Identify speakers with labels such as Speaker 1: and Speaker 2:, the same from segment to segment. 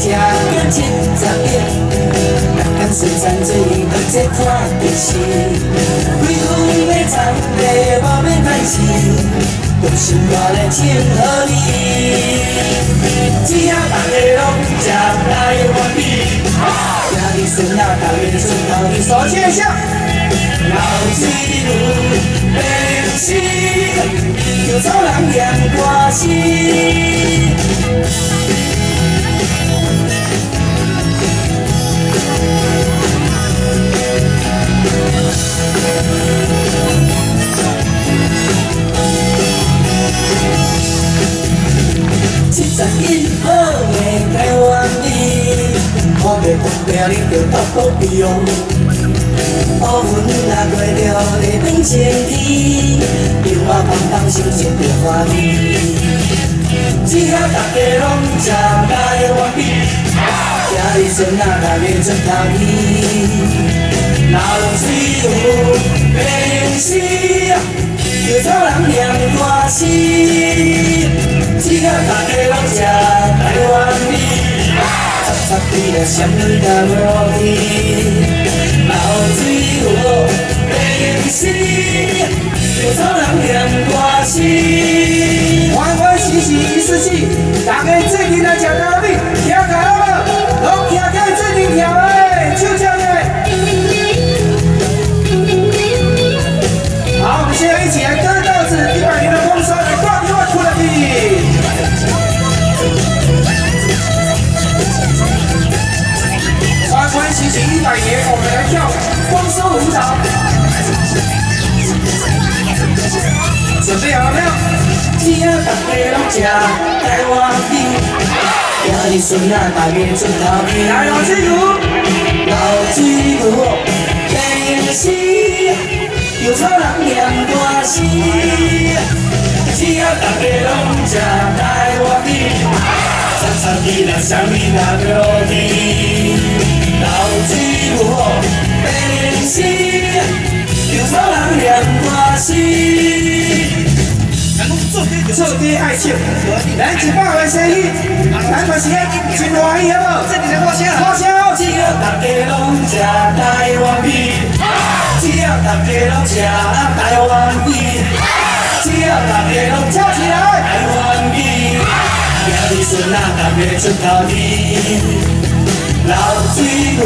Speaker 1: 食到70亿，逐工随餐做当这看电视，规园的田地无免趁钱，用心肝来庆贺你。只要大家拢食台湾米，今日孙仔大家出头天，
Speaker 2: 手牵一下。
Speaker 1: 老水牛白龙丝，稻草人念歌词。70斤好的台湾米，看袂讲拼你就斗倒飞哦。乌云啊过着会变晴天，油仔芳芳心情就欢喜。只要大家拢食台湾米，今日孙仔大家出头天。老水牛白龙丝，稻草人念歌词。只要大家拢食台湾米，插插对了啥物都无去。老水牛白龙丝，稻草人念歌词。
Speaker 2: 欢欢喜喜一世纪，大家做阵来食台湾米，听起来无？拢徛起来做阵跳嘞，手掌嘞。好，我们现在一起来割稻子，100年的丰收，来挂电话出来去。欢欢喜喜100年，我们来跳丰收舞蹈。准备好了没有？
Speaker 1: 只要大家拢食台湾米，今日孙仔大家出头天。
Speaker 2: 来，老水牛，
Speaker 1: 老水牛白龙丝，稻草人念歌词。只要大家拢食台湾米，擦擦起来啥物都无去。老水牛白龙丝，稻草人念歌词。
Speaker 2: 做爹爱笑，咱100岁生日，咱嘛是爱真欢喜，好无？好声哦！
Speaker 1: 只要大家拢食台湾米，只要大家拢食台湾米，只要大家拢
Speaker 2: 跳起来！
Speaker 1: 台湾米，今日孙仔大家出头天。老水牛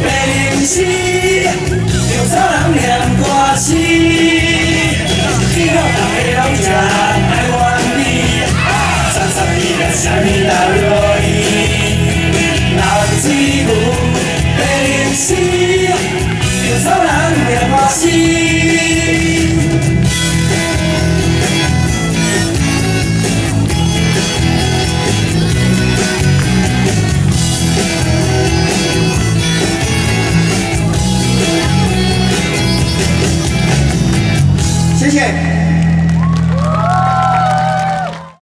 Speaker 1: 白龙丝，稻草人念歌词。只要大家拢食台湾米，擦擦起来啥物都落去。老水牛白龙丝，稻草人念歌词。